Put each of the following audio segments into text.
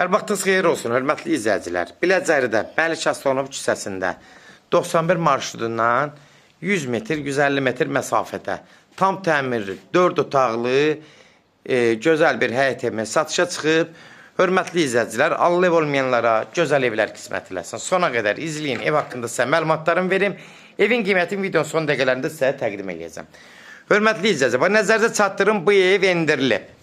Hər vaxtınız xeyir olsun, hörmətli izləyicilər. Biləcəridə, Məlik Aslanov küçəsində 91 marşrutundan 100 metr, 150 metr məsafədə tam təmirli, 4 otaqlı, gözəl bir həyət evi satışa çıxıb. Hörmətli izləyicilər, Allah ev olmayanlara gözəl evlər qismət eləsin. Sona qədər izləyin, ev haqqında sizə məlumatlarımı verim. Evin qiymətini videonun son dəqiqələrində sizə təqdim edəcəm. Hörmətli izləyicilər, nəzərinizə çatdırım, bu ev endirilib.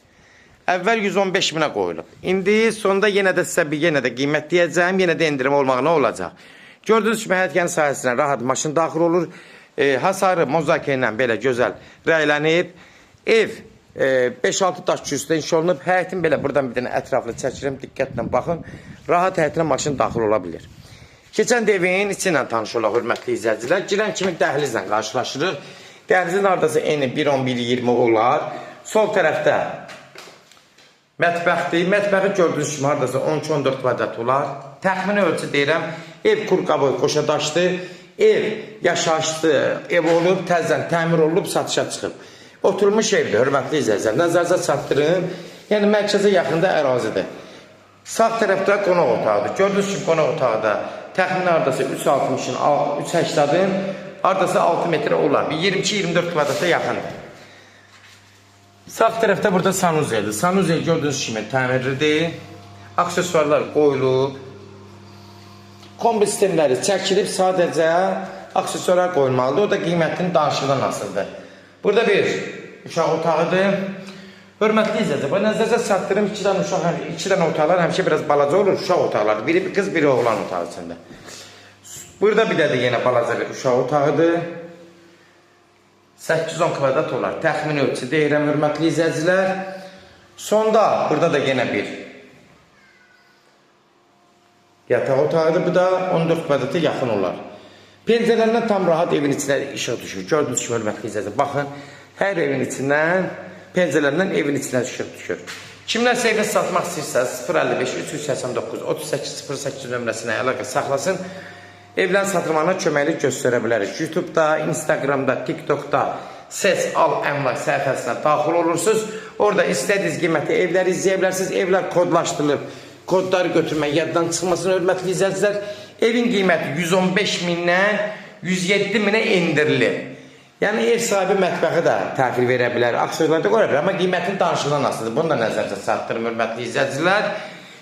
Əvvəl 115 minə qoyulub. İndi sonda yenə də sizə bir yenə də qiymət deyəcəm, yenə də endirim olmağına olacaq. Gördüyünüz kimi həyətyan sahəsinə rahat maşın daxil olur. Hasarı mozaika ilə belə gözəl rəylənib. Ev 5-6 daş kürsüdə inşa olunub. Həyətin belə buradan bir dənə ətraflı çəkirəm, diqqətlə baxın. Rahat həyətinə maşın daxil ola bilir. Keçən də evin içi ilə tanış olaq, hörmətli izləyicilər. Girən kimi dəhlizlə qarşılaşırıq. Dəhlizin hardasa eni 1.10-1.20 olar. Sol tərəfdə mətbəxdir. Mətbəxi gördüyünüz kimi hardasa 12-14 kvadrat olar. Təxmini ölçü deyirəm. Ev kurqabı qoşa daşdır. Ev yaşayışlı ev olub, təzədən təmir olunub, satışa çıxıb. Oturmuş evdir, hörmətli izləyicilər. Nəzərinizə çatdırın. Yəni mərkəzə yaxında ərazidir. Sağ tərəfdə qonaq otağıdır. Gördüyünüz kimi qonaq otağı da təxmini hardasa 3.60-ın 3.80-ın hardasa 6 metrə olar. Bir 22-24 kvadrata yaxındır. Sağ tərəfdə burada sanuzeldir. Sanuzel gördüyünüz kimi təmirlidir. Aksesuarlar qoyulub. Kombi sistemləri çəkilib, sadəcə aksesuarlar qoyulmalıdır. O da qiymətinin danışıqdan asılıdır. Burada bir uşaq otağıdır. Hörmətli izləyicilər, bu nəzərə çatdırım, iki dənə uşaq, iki dənə otaqlar həmişə biraz balaca olur, uşaq otaqlarıdır. Biri bir qız, biri oğlan otağı içində. Burada bir də yenə balaca bir uşaq otağıdır. 8-10 kvadrat olar. Təxmini ölçü deyirəm, hörmətli izləyicilər. Sonda burada da yenə bir yataq otağıdır. Bu da 14 kvadrata yaxın olar. Pəncərələrindən tam rahat evin içinə işıq düşür. Gördüyünüz kimi, hörmətli izləyicilər, baxın, hər evin içindən, pəncərələrindən evin içinə işıq düşür. Kimlərsə evini satmaq istəyirsə 055 389 38 08 nömrəsinə əlaqə saxlasın. Evlərin satılmağına köməklik göstərə bilərik. YouTube'da, Instagram'da, TikTok'da Ses Al Əmlak səhifəsinə daxil olursunuz. Orada istədiyiniz qiymətli evləri izləyə bilərsiniz. Evlər kodlaşdırılıb. Kodları götürmək yaddan çıxmasın, hörmətli izləyicilər. Evin qiyməti 115 mindən 107 minə endirilib. Yəni ev sahibi mətbəxi də təhvil verə bilər, aksesuarları da qoya bilər, amma qiymətin danışıqdan asılıdır. Bunu da nəzərdə çatdırım, hörmətli izləyicilər.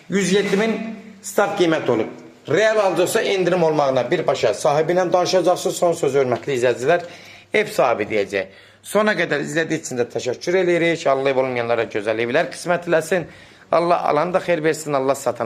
107 min start qiymət olub. Real alıcı olsa endirim olmağına birbaşa sahibi ilə danışacaqsınız. Son söz, hörmətli izləyicilər, ev sahibi deyəcək. Sona qədər izlədiyi üçün də təşəkkür edirik. Allah ev olmayanlara gözəl evlər qismət eləsin. Allah alan da xeyir versin, Allah satan